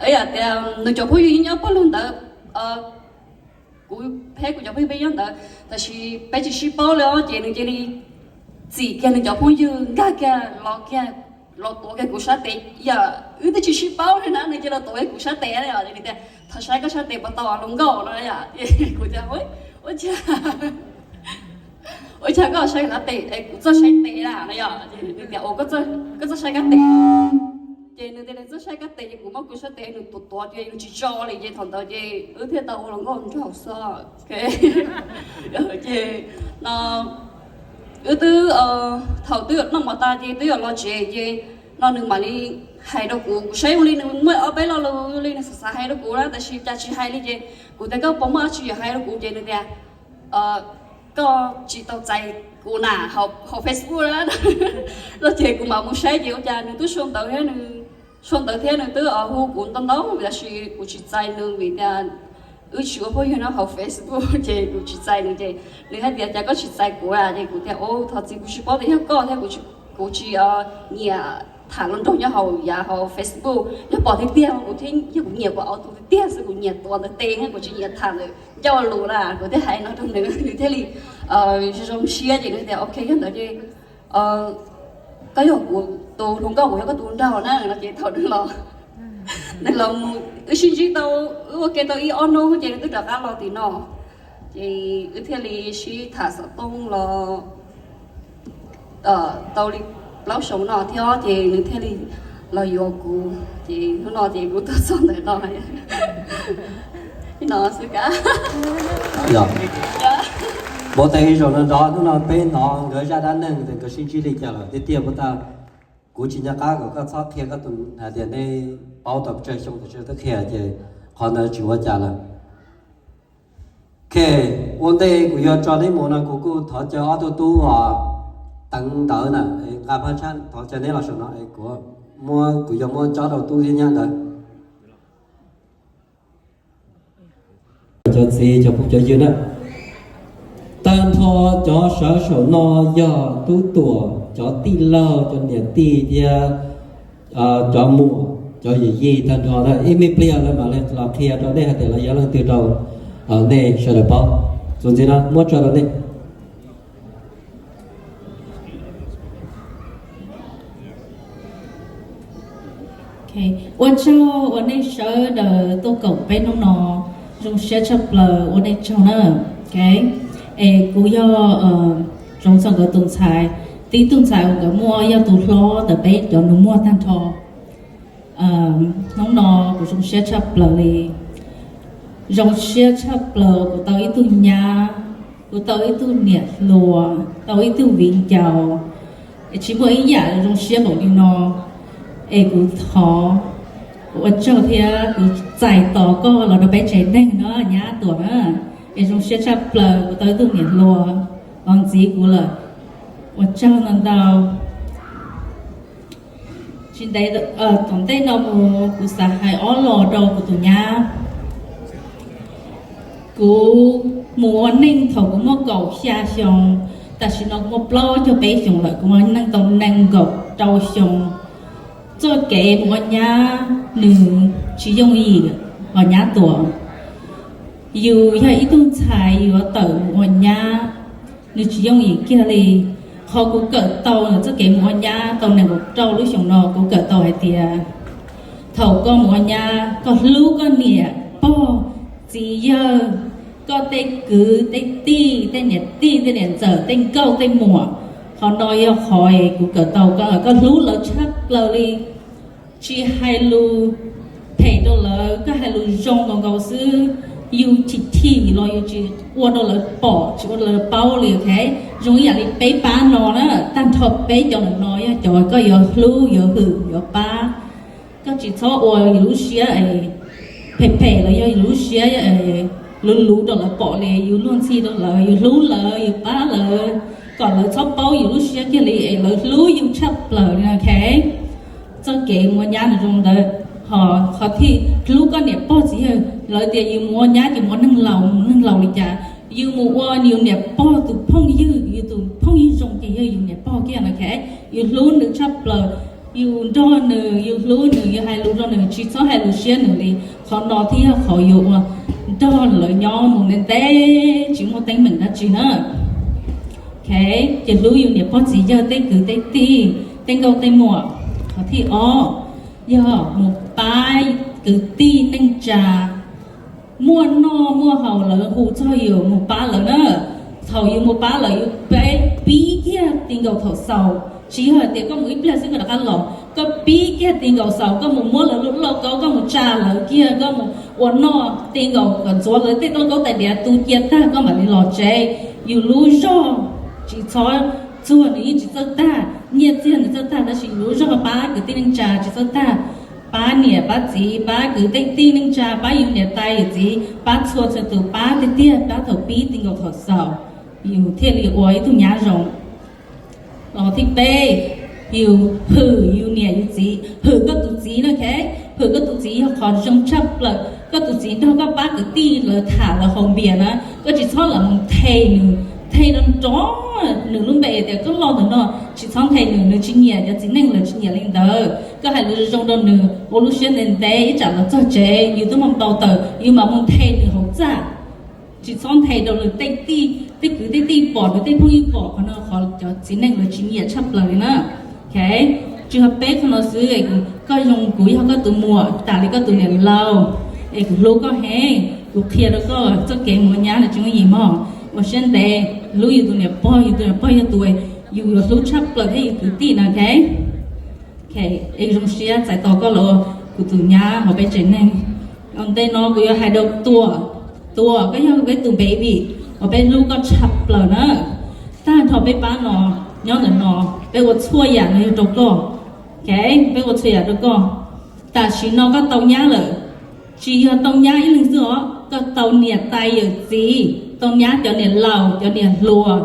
Yam tias nws cov phooj ywg nyob pawg lug ntawd, kuv thiab kuv cov phooj ywg peb nyob ntawd, tab sis peb tsis sib paub li os, ces nws cia li txim kiag nws cov phooj ywg nkag kiag los kiag, los tuav kiag kuv sab tes, yam wb twb tsis sib paub li na, nws cia li los tuav kiag kuv sab tes os, nws tias, thov saib koj sab tes puas tau hluas nkauj no yom. Kuv tias, ua cas, ua cas koj saib kuv tes, kuv txawj saib tes na no yom. Nws tias, koj txawj saib kab tes. Ces nws tias nws txawj saib kab tes, ces kuv muab kuv sab tes nws tuav tuav ces nws tsis tso li, ces thaum ntawd ces wb thiaj tau ua hluas nkauj nraug xwb. Ces no wb twb, thaum twb noj mov tas ces twb yuav los tsev ces no nws mam li hais rau kuv, kuv saib zoo li nws muaj ob peb lo lus li nws xav xav hais rau kuv na, tab sis cas tsis hais li ces kuv tias koj puas muaj dab tsi yuav hais rau kuv, ces nws tias, koj tsis tau txais kuv na, hauv Facebook na. No ces kuv mam mus saib ces ua cas nws twb sau ntawv thiab nws, sau ntawv thiab nws twb hu kuv ntau ntau, tab sis kuv tsis txais nws vim tias wb tsis ua phooj ywg no hauv Facebook ces kuv tsis txais nws ces nws hais tias cas koj tsis txais kuv a, ces kuv tias, thov txim, kuv tsis paub tias yog koj thiab, kuv tsis nyiam tham hluas nraug nyob hauv yav hauv Facebook, yog pom tiag tiag kuv thiab, yog kuv nyiam kuv auto tiag tiag xwb, kuv nyiam tuav ntawd tes, kuv tsis nyiam tham ntawd ncauj lus na, kuv thiaj hais no rau nws, nws thiaj li zoo zoo siab ces nws tias ok, yog ntawd ces koj yog kuv tus hluas nkauj, kuv yog koj tus nraug na no ces thaum nws los, nws los mus wb sib ntsib tau, wb ua ke tau ib ob hnub ces nws twb rov qab los tim no, ces wb thiaj li sib tham xov tooj los tau li plaub xyoo no thiab ces nws thiaj li los yuav kuv, ces hnub no ces kuv tuaj txog ntawm no no xwb kab. Muab tej zaum no nrov hnub no peb hnov nkawd zaj dab neeg tias nkawd sib ntsib li cas lawm tiag tiag puas tau. Kuv tsis nco qab kom koj txhob qhia koj tus hais tias nej paub tau tsawg xyoo tam sim twb qhia ces qhov ntawd tsis ua cas lawm. Ok, ua ntej kuv yuav tso neb mus no kuv kuj thov caw ob tug tub os, teev ntawv na, nqa phab tshab, thov caw neb los saum no es kuv, kuv yuav muab tsob rau tub thiab nyab ntawd. Cov txiv cov phooj cov ywg na, tag nrho cov sawv saum no yog Tub Tuam cov tij laug, cov niam tij thiab cov muam, cov yawm yij tag nrho na. Ib me pliag lawv mam li los qhia rau nej hais tias lawv yog leej twg rau nej sawv daws paub. Txuas ntxiv no muab tso rau nej. Ua tsaug uas nej sawv daws tuaj koom peb hnub no, zoo siab tshaj plaws, ua nej tsaug na. Es kuv yog Zoov Txos nkawd tus ntxhais, tib tug ntxhais uas nkawd muaj yog tus hlob ntawm peb cov nus muag tag nrho. Hnub no kuv zoo siab tshaj plaws li, zoo siab tshaj plaws kuv tau ib tug nyab, kuv tau ib tug niam hluas, tau ib tug viv ncaus, tsis muaj ib yam zoo siab npaum li no. Es kuv thov, kuv ua tsaug thiab kuv txais tos koj los rau peb tsev neeg no nyab Tuam na. Es zoo siab tshaj plaws kuv tau ib tug niam hluas los ntxiv kuv lawm. Ua tsaug ntau ntau. Tsis ntev tom ntej no mus kuv xav hais ob los rau kuv tus nyab. Kuv mus ua neej thaum kuv muaj kaum xya xyoo, tam sim no kuv muaj plaub caug peb xyoos lawm, kuv ua neej tau nees nkaum rau xyoo. Txoj kev mus ua nyab nws tsis yooj yim os nyab Tuam. Yus yog ib tug ntxhais yus yuav tawm mus ua nyab, nws tsis yooj yim kiag li. Qhov kuv kawm tau txoj kev mus ua nyab tau nees nkaum rau lub xyoos no, kuv kawm tau hais tias thaum koj mus ua nyab koj hlub koj niam pog txiv yawg, koj tej kwv tej tij, tej niam tij tej niam ntxawm, tej nkauj tej muam. Qhov no yog qhov kuv kawm tau koj, koj hlub lawv tshaj plaws li. Tsis hais lus phem rau lawv, koj hais lus zoo nkaus nkaus xwb. Yus chim chim los yus tsis ua rau lawv pom, tsis ua rau lawv paub li, ok? Zoo ib yam li peb pab no na, tag nrho peb cov ntawm no yog cov koj yuav hlub, yuav hwm, yuav pab. Koj tsis txhob ua yus lub siab es phem phem los yog yus lub siab luv luv rau lawv pom li, yus luag ntxhi rau lawv, yus hlub lawv, yus pab lawv, kom lawv txhob paub yus lub siab kiag li es lawv hlub yus tshaj plaws li, ok? Txoj kev mus ua nyab nws zoo ntawd, ho qhov thib hlub koj niam pog txiv yawg, lawv tias yus mus ua nyab ces mus ua neeg laus, mus neeg laus li cas, yus mus ua yus niam pog tus phooj ywg, yus tus phooj ywg zoo ces yog yus niam pog kiag no, ok? Yus hlub nws tshaj plaws. Yus nrog nws, yus hlub nws, yus hais lus rau nws, tsis txhob hais lus siab nws li. Qhov no thiaj yog qhov yuav ua nrog lawv nyob mus ntev ntev tsis muaj teeb meem dab tsi na. Ok, ces hlub yus niam pog txiv yawg, tej kwv tej tij, tej nkauj tej muam. Qhov thib ob yog mus pab kwv tij neej tsa, muaj noj muaj haus lawv hu txog yus mus pab lawv na. Thaum yus mus pab lawv, yus peb pib kiag ti nkaus thaum xaus, tsis yog hais tias koj mus ib pliag xwb koj rov qab los, koj pib kiag ti nkaus xaus, koj mus muab lawv lub lauj kaub, koj mus tsa lawv kiag, koj mus ua noj ti nkaus kom ntxuav lawv tej lauj kaub tais diav tu cia tag koj mam li los tsev. Yus lub zog tsis txhob txuag, nws yeej tsis txawj tag, nyiaj txiag nws txawj tag tab sis yus lub zog pab kwv tij neej tsa tsis txawj tag. Pab niam pab txiv, pab kwv tij neej tsa, pab yus niam tais yawm txiv, pab txhua txhua tus, pab tiag tiag, pab thaum pib ti nkaus thaum xaus, yus thiaj li ua ib tug nyab zoo. Los thib peb, yus hwm yus niam yus txiv, hwm koj tus txiv na, ok? Hwm koj tus txiv yog qhov zoo tshaj plaws. Koj tus txiv nrog koj pab kwv tij lawv tham lawv haus npias na, koj tsis txhob lam mus the nws, the nrov nrov nws lub npe tias koj loj ntawm no, tsis txhob the nws, nws tsis nyiam cov txiv neej, lawv tsis nyiam li ntawd. Koj hais lus zoo rau nws, ua lub siab ntev ntev, ib tsam los txog tsev yus twb muaj npau taws, yus mam mus the nws hauv txaj. Tsis txhob nthe rau nws tej tij tej kwv tej tij pom, nws tej phooj ywg pom, qhov no qhov cov txiv neej lawv tsis nyiam tshaj plaws li na. Ok, tsis yog peb qhov no xwb, koj zoo, kuv yog koj tus muam tas li koj tus niam laus, es kuv hlub koj heev, kuv qhia rau koj txoj kev mus ua nyab no tsis muaj yim mog, ua siab ntev, hlub yus tus niam pog, yus tus niam pog yog tus yus yuav hlub tshaj plaws thiab yus kwv tij no, ok. Ok, es zoo siab txais tos koj los ua kuv tus nyab hauv peb tsev neeg. Ua ntej no kuv yuav hais rau Tuam, Tuam, koj yog peb tus baby uas peb hlub koj tshaj plaws na. Tag nrho peb pab no, nyob ntawm no, peb ua txhua yam no yog rau koj. Ok, peb ua txhua yam rau koj. Tam sim no koj tau nyab lawm, tsis yog tau nyab ib leeg xwb os, koj tau niam tais yawm txiv, tau nyab cov niam laus cov niam hluas,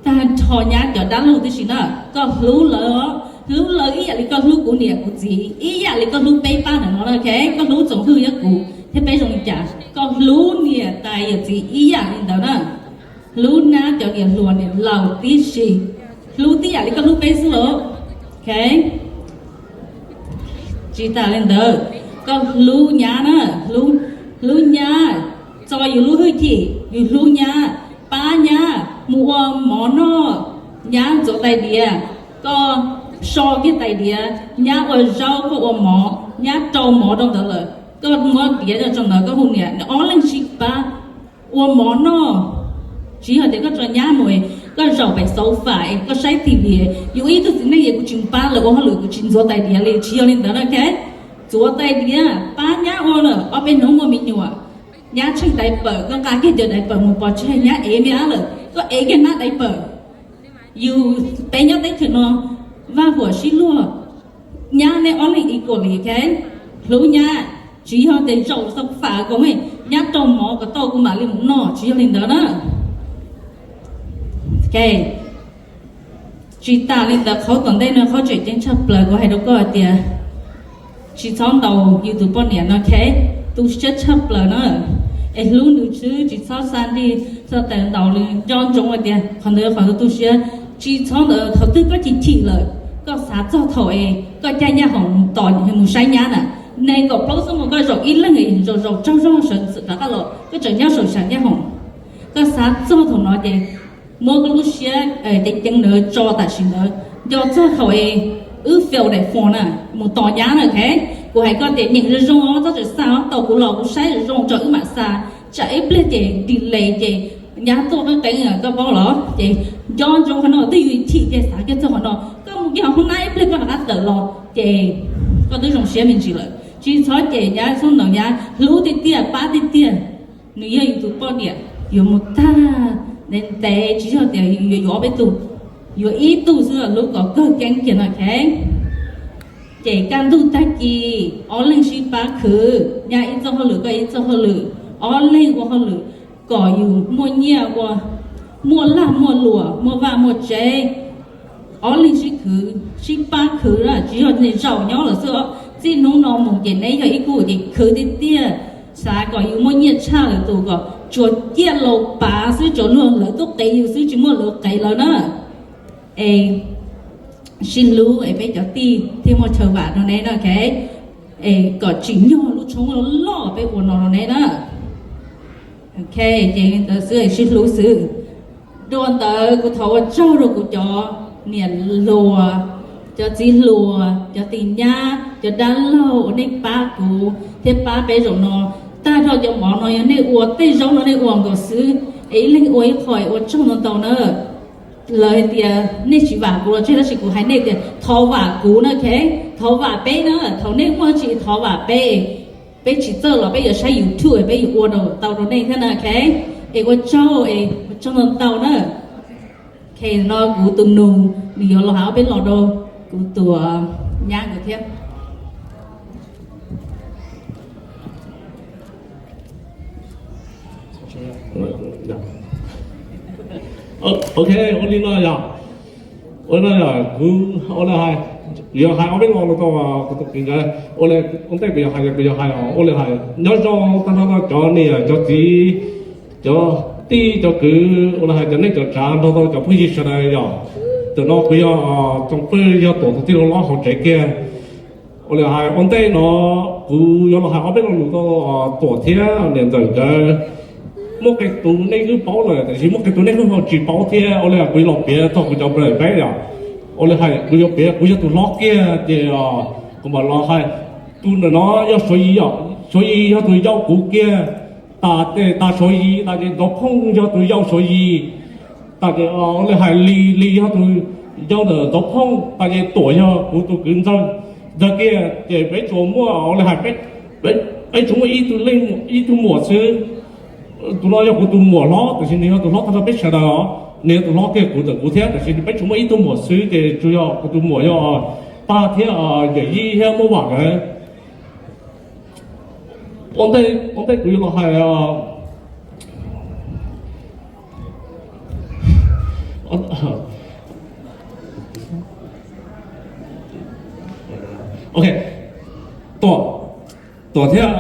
tag nrho nyab cov dab laug tib si na. Koj hlub lawv, hlub lawv ib yam li koj hlub kuv niam kuv txiv, ib yam li koj hlub peb pab ntawm no na, ok? Koj hlub Txoov Hwj thiab kuv thiab peb zoo li cas, koj hlub niam tais yawm txiv ib yam li ntawd na. Hlub nyab cov niam hluas niam laus tib si, hlub tib yam li koj hlub peb xwb los, ok? Tsis tas li ntawd, koj hlub nyab na, hlub, hlub nyab, txo yus lub hwj chim yus hlub nyab, pab nyab mus ua mov noj, nyab ntxuav tais diav, koj so kiag tais diav, nyab ua zaub koj ua mov, nyab rau mov rau ntawd lawm, koj muab diav rau ntawd koj hu niam, ob leeg sib pab ua mov noj. Tsis yog tias koj tso nyab mus, koj zaum pem sofa es koj saib T V, yus ib tug txiv neej es kuv tsis pab lawv ua hauj lwm, kuv tsis ntxuav tais diav li, tsis yog li ntawd na, ok? Ntxuav tais diav, pab nyab ua lawm, ob peb hnub muaj me nyuam, nyab tsheej diaper, koj nqa kiag cov diaper mus pov tseg, nyab ev me ab lawm, koj ev kiag nab diaper. Yus peb nyob teb chaws no, vaj huam sib luag, nyab neb ob leeg equal li, ok? Hlub nyab, tsis yog tias zaum sofa kom nyab rau mov kom tau kuv mam li mus noj, tsis yog li ntawd na. Ok, tsis tas li ntawd, qhov tom ntej no qhov tseem ceeb tshaj plaws, kuv hais rau koj hais tias tsis txhob ntaus yus tus poj niam no, ok? Tu siab tshaj plaws na, es hlub nws xwb, tsis txhob xa nrig xa taw ntaus li. Nco ntsoov hais tias qhov ntawd qhov tu siab, tsis txhob ntawd. Thaum twg koj chim chim lawm, koj xav txog thaum es koj caij nyab hoom mus tos mus saib nyab na, nees nkaum plaub xuab moos koj zaum ib leeg, zaum zaum tsaug zog sawv rov qab los, koj tseem nyob saum sam nyab hoom. Koj xav txog thaum no ces muab koj lub siab ceev ceev ntawd tso tam sim ntawd, nco txog thaum es wb fail that phone na, mus tos nyab na, ok? Kuv hais koj tias nyeem zoo zoo os, txhob txawm xa os, tau kuv los kuv saib zoo zoo tso wb mam xa. Tsam ib pliag ces delay ces nyab tuaj qeeb qeeb koj paub los? Ces nco ntsoov qhov no, twb yus chim ces xav kiag txog qhov no, koj mus kiag hauv hoob nab ib pliag koj rov qab tawm los ces koj twb zoo siab me ntsis lawm. Tsis txhob cem nyab, txhob ntaus nyab, hlub tiag tiag, pab tiag tiag. Nws yog yus tus poj niam, yuav mus tag ntev ntev, tsis yog tias yuav yuav ob peb tug, yuav ib tug xwb los hlub kom kawg keeb kiag no, ok? Ces kaj ntug tag kis ob leeg sib pab khwv, nyab ib txoj hauj lwm koj ib txoj hauj lwm, ob leeg ua hauj lwm kom yus muaj nyiaj ua, muaj laj muaj luam, muaj vaj muaj tsev. Ob leeg sib khwv, sib pab khwv, tsis yog zaum nyob lawm xwb os. Txij hnub no mus ces neb yog ib khub ces khwv tiag tiag, xav kom yus muaj nyiaj tshaj lwm tus, kom tsuas ciaj laus pav xwb, tsuas luag lawv tuaj qiv yus xwb, tsis muaj lwm qev lawv na. Es sib hlub es peb cov tij thiaj muaj chaw vam rau neb na, ok. Es kom tsim nyog lub tshoob loj loj peb ua no rau neb na. Ok, ces li ntawd xwb es sib hlub xwb. Dua ntawd kuv thov ua tsaug rau kuv cov niam hluas, cov txiv hluas, cov tis nyab, cov dab laug uas nej pab kuv thiab pab peb zaum no. Tag nrho cov mov no yog nej ua, tej zaub no nej ua nkaus xwb, es ib leeg ua ib qho, ua tsaug ntau ntau na. Lawv hais tias nej tsis vam kuv los tseg, tab sis kuv hais nej tias thov vam kuv na, ok. Thov vam peb na, thaum nej muaj tsis thov vam peb, peb tsis txawj los peb yuav saib YouTube, peb yuav ua tau rau nej thiab na, ok. Es ua tsaug, es ua tsaug ntau ntau na. Ok, no kuv tus nus nws yuav los hais ob peb lo rau kuv tus nyab nkawd thiab. Ok, ua li no yog, ua no yog kuv ua li hais, kuv yuav hais ob peb lo rau kuv tus kwv nkawd. Ua li ua ntej kuv yuav hais, kuv yuav hais ua li hais nyob zoo tag nrho rau cov niam cov txiv, cov tij cov kwv, ua li hais cov neej cov tsav nrog rau cov phooj ywg sawv daws yog. Tam no kuv yog Txoov Pwj, yog Tuam tus tij laug hlob hauv tsev kiag. Ua li hais ua ntej no kuv yuav los hais ob peb lo lus rau Tuam thiab niam ntxawm nkawd. Muaj qee tus nej twb paub lawm, tiam sis muaj qee tus nej kuj ho tsis paub thiab. Ua li kuv yuav los piav txog kuv cov brother peb yom. Ua li hais kuv yuav piav, kuv yog tus hlob kiag ces kuv mam los hais. Tus ntawm no yog Suav Yis, Suav Yis yog tus yau kuv kiag. Tas ces tas Suav Yis tas ces Ntxoov Phooj yog tus yau Suav Yis. Tas ces ua li hais Lis, Lis yog tus yau ntawm Ntxoov Phooj, tas ces Tuam yog kuv tus kwv ntxawg, ntxawg kiag. Ces peb tsuas muaj ua li hais peb tsuas muaj ib tug leej, ib tug muam xwb. Tus no yog kuv tus muam hlob, tiam sis nws yog tus hlob tag nrho peb sawv daws os. Nws yog tus hlob kiag kuv ntawm kuv thiab, tiam sis peb tsuas muaj ib tug muam xwb ces tsuas yog kuv tus muam yog Paj thiab Yawm Yij thiab Muaj Vam nkawd. Ua ntej, ua ntej kuv yuav los hais Ok, Tuam, Tuam thiab,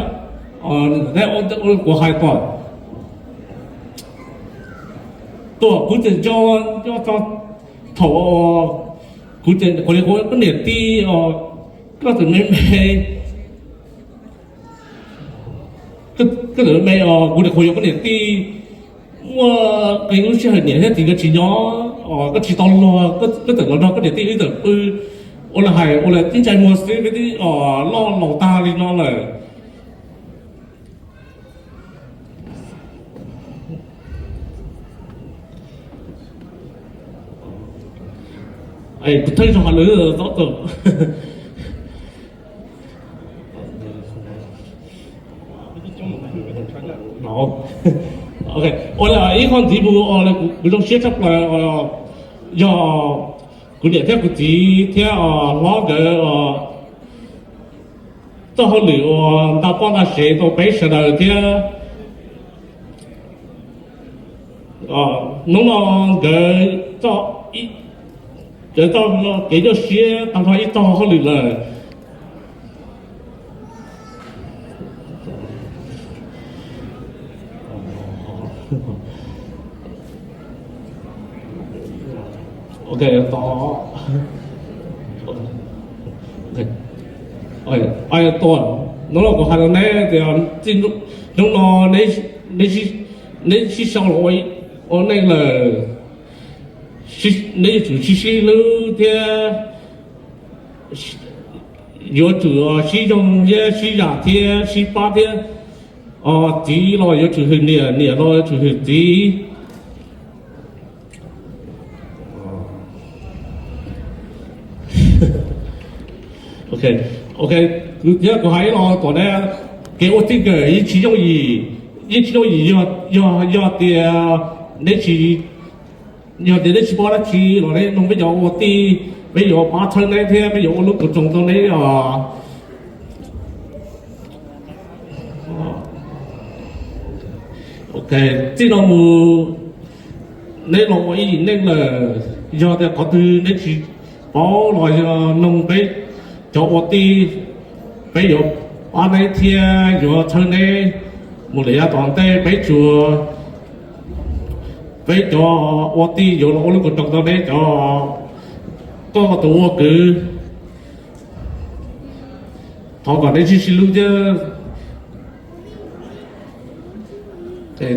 kuv hais Tuam, Tuam kuv tseem nco, nco txog thaum kuv tseem, kuv li kuv, koj niam tij, koj tseem me me, koj tseem me me os, kuv li kuv yuav koj niam tij, muaj qee lub sij hawm niam thiab txiv nkawd tsis nyob, koj tsis tau luag, koj txawm los nrog koj niam tij wb txawm pw, ua li hais ua li tib ntsais muag xwb, peb twb loj laus tag li no lawm. Kuv thawj zaug hais lus txob txaum. Ua li ib qho ntxiv mus, kuv zoo siab tshaj plaws yog kuv niam thiab kuv txiv thiab hlob nkawd txoj hauj lwm uas nta poj nta sev rau peb sawv daws thiab. Hnub no nkawd, nkawd txoj kev nyuaj siab tag nrho ib txoj hauj lwm lawm. Ok, Tuam, hnub no kuv hais rau neb tias txij hnub no neb sib sau los ua neej lawm, neb yuav tsum sib sib hlub thiab yuav tsum sib yoog thiab sib zam thiab sib pab thiab. Txiv los yuav tsum hwm niam, niam los yuav tsum hwm txiv. Ok, ok, kuv thiab kuv hais ib los Tuam ne, kev ua txij nkawm yeej tsis yooj yim, yeej tsis yooj yim yog, yog tias neb tsis, yog tias neb tsis paub dab tsi los neb noog peb cov ua tij, peb yuav pab txhawb neb thiab peb yuav ua lub koom txoos rau neb os. Ok, txij no mus neb los ua ib yim neej lawm, yog tias qhov twg neb tsis paub los yog noog peb cov ua tij, peb yuav pab neb thiab yuav txhawb neb mus lawm yav tom ntej. Peb tsuas, peb cov ua tij yuav los ua lub koom txoos rau neb cov Koj tus ua kwv, thov kom neb sib sib hlub thiab.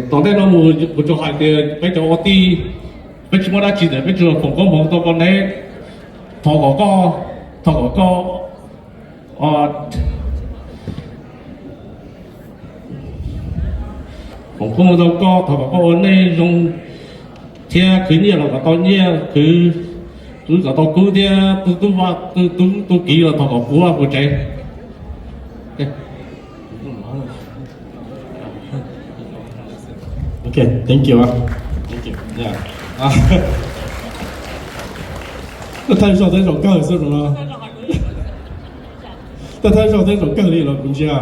Tom ntej no mus kuv tsuas hais tias peb cov ua tij, peb tsis muaj dab tsi ntawm peb tsuas foom koob hmoov rau koj neb. Thov kom koj, thov kom koj, foom koob hmoov rau koj, thov kom koj ua neej zoo thiab khwv nyiaj los kom tau nyiaj, khwv kub kom tau kub thiab tu tub vaj tu tub tu kiv los thov kom puv vaj puv tsev. Ok, thank you. Thank you. Thawj zaug tej zaum kawg xwb no. Thawj zaug tej zaum kawg li los kuv ntsia.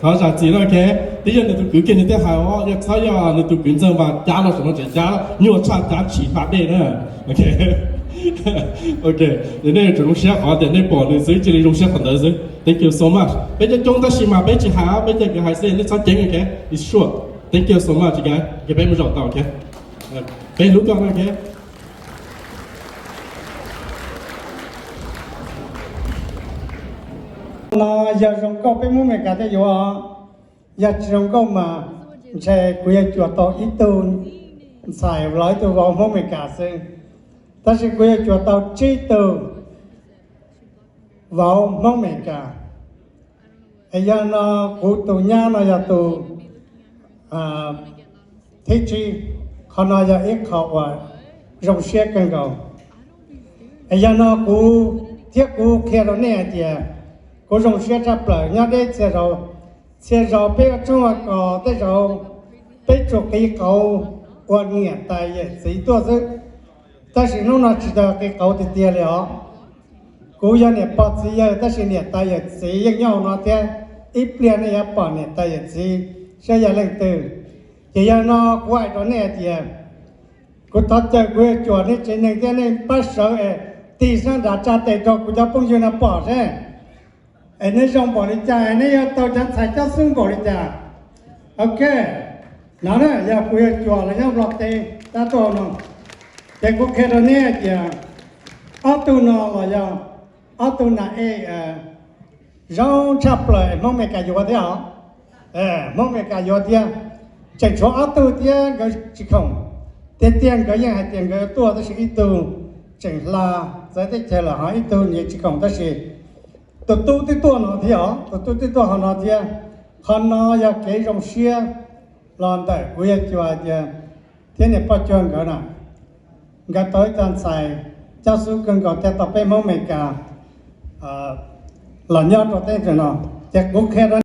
Thov zam txim no, ok. Twb yog nws tus kwv kiag nws thiaj hais os, yog txhob yog nws tus kwv ntxawg mas cab los saum no tseem cab nyuaj tshaj cab tshis hla dej na. Ok. Ok, nej tseem zoo siab qhov tias nej pom nws xwb, cia li zoo siab qhov ntawd xwb. Thank you so much. Peb coob coob tab sis mas peb tsis hais, peb cia nkawd hais xwb, nej txhob ceeb, ok. It's short. Thank you so much, guys. Ok, peb mus zaum tau, ok. Peb hlub koj, ok. No yog zoo nkauj peb Hmoob Amelikas thiaj yuav, yog tsis zoo nkauj mas ntshe kuv yuav cuam tau ib tug ntxhais los ib tug vauv Hmoob Amelikas xwb, tab sis kuv yuav cuam tau tsib tug vauv Hmoob Amelikas. Es yog no kuv tus nyab no yog tus thib tsib, qhov no yog ib qho uas zoo siab kawg nkaus. Es yog no kuv thiab kuv qhia rau nej hais tias kuv zoo siab tshaj plaws nyob deb txhia zaus, txhia zaus peb ua tshoob ua kos tej zaus peb tsuas qiv qauv ua niam tais yawm txiv tuaj xwb, tab sis hnub no tsis tas qiv qauv tiag tiag li os. Kuv yog niam pog txiv yawg tab sis niam tais yawm txiv yeej nyob hauv no thiab, ib pliag nej yuav pom niam tais yawm txiv saib yog leej twg. Ces yog no kuv hais rau nej hais tias kuv thov caw kuv yuav cuam nej tsev neeg thiab nej pab sawv es tig sab nram tsa tes rau kuv cov phooj ywg no pom seb es neb zoo npaum li cas, es neb yuav tau cov ntxhais cob xub npaum li cas. Ok, no na yog kuv yuav cuam los nyob Nplog teb tab tuaj no, ces kuv qhia rau neb hais tias ob tug no los yog ob tug nas ej zoo tshaj plaws Hmoob Amelikas yuav thiab os. Hmoob Amelikas yuav thiab, tseem tshuav ob tug thiab nkawd tsis khoom, tiag tiag nkawd yeej hais tias nkawd tuaj tab sis ib tug tseem hla txawv teb chaws lawm ho ib tug nyias tsis khoom tab sis tus tub twb tuaj no thiab os, tus tub twb tuaj hauv no thiab. Qhov no yog kev zoo siab los ntawm kuv yawg Cuas tias thiab niam poj cuag nkawd na, nkawd tau ib co ntxhais cob xub kawg nkaus thiaj tau peb Hmoob Amelikas los nyob rau teb chaws no. Ces kuv qhia rau